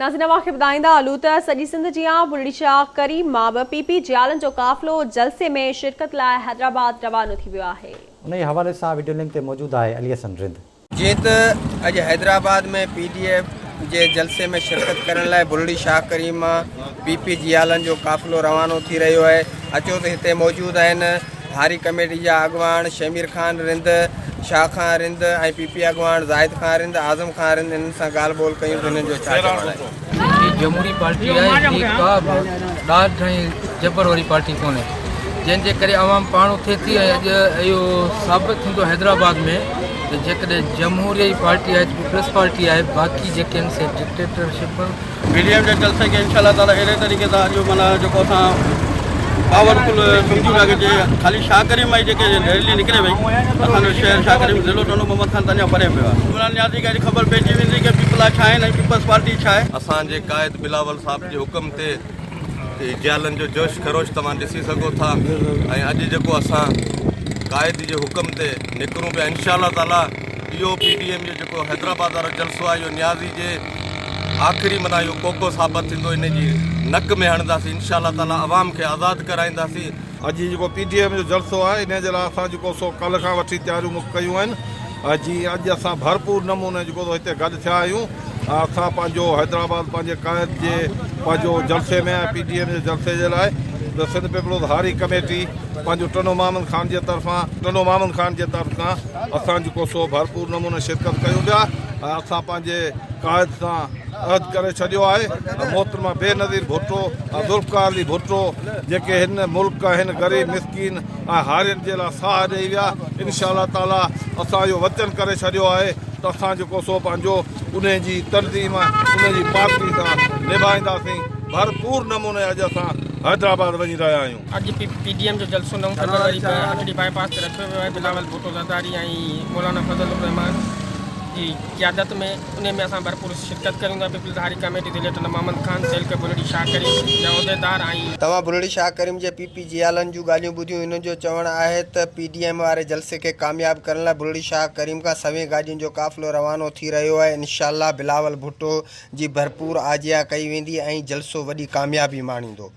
ناظرين اوهان کي ٻڌائيندا هلون ته سڄي سنڌ جيان بلڙي شاهه ڪريم مان به پي پي جيالن جو قافلو جلسي ۾ شرڪت لاء حيدرآباد روانو ٿي ويو آهي. انهي حوالي سان وڊيو لنڪ تي موجود آهي علي حسن رند. جيئن ته اڄ حيدرآباد ۾ پي ڊي ايف جي جلسي ۾ شرڪت ڪرڻ لاء بلڙي شاهه ڪريم مان پي پي جيالن جو قافلو روانو ٿي رهيو آهي اچو ته هتي موجود آهن هاري ڪميٽي جا اڳواڻ شهمير خان رند، شاهه خان رند ۽ پي پي اڳواڻ زاهد خان رند، اعظم خان رند انهن سان ڳالهه ٻولهه ڪيون ته انهن جو ڇا چوڻ آهي. هي جمهوري پارٽي آهي هي ڪا به ڏاڍ ۽ جبر واري پارٽي ڪونهي جنهن جي ڪري عوام پاڻ اٿي ٿي ۽ اڄ اهو ثابت ٿيندو حيدرآباد ۾ ته جيڪڏهن جمهوري پارٽي آهي ته پيپلز پارٽي آهي باقي جيڪي آهن سي ڊڪٽيٽرشپ پي ڊي ايم جي جلسي کي انشاء الله تعالي اهڙي طريقي سان اڄ معنيٰ جيڪو اسان پاور فل سمجهون پيا جي خالي شاهه ڪريم مان ئي جيڪي ريلي نڪري وئي اسان جو شهر شاهه ڪريم ضلعو ٽنڊو محمد خان ته اڃا پري پيو آهي عمران نيازي کي اڄ خبر پئجي ويندي ڪي پيپلا ڇا آهن ۽ پيپلز پارٽي ڇا آهي. اسان جي قائد بلاول صاحب جي حڪم تي جيالن جو جوش خروش توهان ڏسي سگهو ٿا ۽ اڄ جيڪو اسان قائد جي حڪم تي نڪرون پيا انشاء الله تعالي اهو پي ڊي ايم جو جيڪو حيدرآباد وارو جلسو آهي اهو نيازي جي آخري معنيٰ اهو ڪوڪو ثابت ٿيندو ان جي نڪ ۾ هڻنداسين انشاء الله تعالي عوام کي آزاد ڪرائينداسين. اڄ هي جيڪو پي ڊي ايم جو جلسو آهي انهي جي لاء اسان جيڪو سو ڪلهه کان وٺي تياريون مڪ ڪيون آهن ۽ جي اڄ اسان ڀرپور نموني جيڪو سو هتي گڏ ٿيا آهيون ۽ اسان پنهنجو حيدرآباد پنهنجي قائد جي پنهنجو جلسي ۾ ۽ پي ڊي ايم جي جلسي جي لاء ته سنڌ پيپلز هاري ڪميٽي پنهنجو ٽنڊو محمد خان جي طرفان ٽنڊو محمد خان جي طرف کان اسان جيڪو سو ڀرپور نموني شرڪت ڪيون پيا ۽ اسان پنهنجي قائد سان عهد ڪري ڇڏيو آهي ته محترمه بينظير ڀٽو ۽ ذوالفقار علي ڀٽو جيڪي هن ملڪ ۽ هن غريب مسڪين ۽ هارين جي لاء ساهه ڏئي ويا انشاء الله تعالي اسان اهو وچن ڪري ڇڏيو آهي ته اسان جيڪو سو پنهنجو انهي جي تنظيم ۽ انهي جي پارٽي سان نڀائينداسين ڀرپور نموني اڄ اسان حيدرآباد وڃي رهيا آهيون. اڄ پي ڊي ايم جو جلسو نو فيبروري اٺڙي بائي پاس تي رکيو ويو آهي بلاول ڀٽو زرداري ۽ مولانا فضل الرحمان جي قيادت ۾ انهي ۾ اسان ڀرپور شرڪت ڪريون ٿا پيپلز هاري ڪميٽي ضلعي ٽنڊو محمد خان تعلقي بلڙي شاهه ڪريم جا عهديدار ۽. توهان بلڙي شاهه ڪريم جي پي پي جيالن جون ڳالهيون ٻڌيون انهن جو چوڻ آهي ته پي ڊي ايم واري جلسي کي ڪامياب ڪرڻ لاء بلڙي شاهه ڪريم کان سوين گاڏين جو قافلو روانو ٿي رهيو آهي انشاء الله بلاول ڀٽو جي ڀرپور آجيان ڪئي ويندي ۽ جلسو وڏي ڪاميابي ماڻيندو.